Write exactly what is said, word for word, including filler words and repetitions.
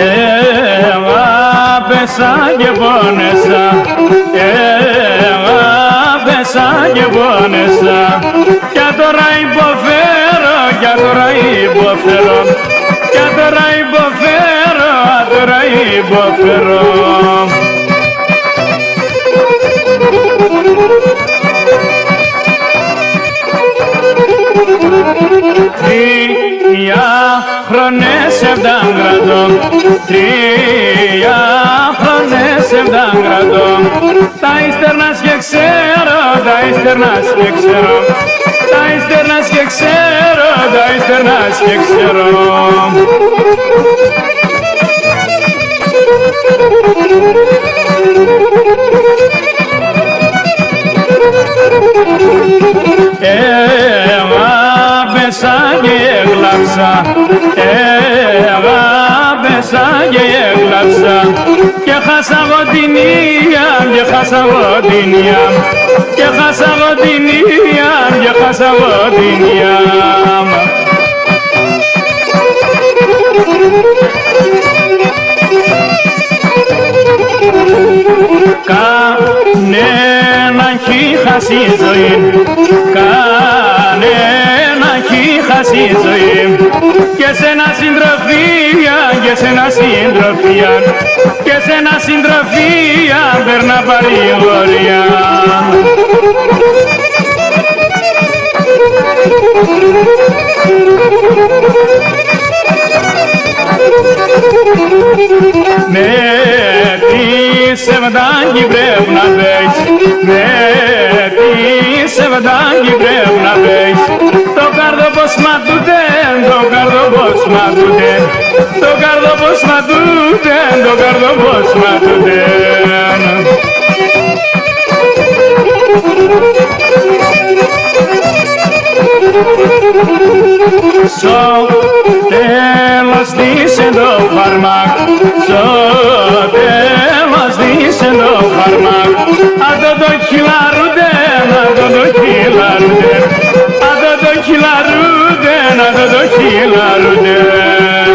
Εγα πέσα κι επώνεσα, εγα πέσα κι επώνεσα. Κι ατώρα υποφέρω, κι ατώρα υποφέρω, κι ατώρα υποφέρω, ατώρα υποφέρω. Τρία χρόνια σ' ευτάν κρατώ, τρία χρόνια σ' ευτάν κρατώ. Τα ύστερνας και ξέρω, τα ύστερνας και ξέρω, τα ύστερνας και ξέρω, τα ύστερνας και ξέρω. Εγα πέσα και έκλαψα, εγα πέσα και έκλαψα. Κι έχασα εγώ την ία μ', κι έχασα εγώ την ία μ', κι έχασα εγώ την ία μ', κι έχασα εγώ την ία μ'. Κανέναν 'κι χάσει ζωήν, κανέναν 'κι χάσει ζωήν. Κι εσένα, συντροφία μ', κι εσένα, συντροφία μ', κι εσένα, συντροφία μ', παίρ' να παρηγοριά. Με τη σεβδά 'κι πρέπ' να παίζεις, με τη σεβδά 'κι πρέπ' να παίζεις. Το καρδόπος μ' ατούτεν, το καρδόπος μ' ατούτεν, το καρδόπος μ' ατούτεν, το καρδόπος μ' ατούτεν. Σο τέλος ντύσεν το φαρμάκ', σο τέλος ντύσεν το φαρμάκ'. Ατό το χειλαρούδεν, ατό το χειλαρούδεν, ατό το χειλαρούδεν, ατό το χειλαρούδεν.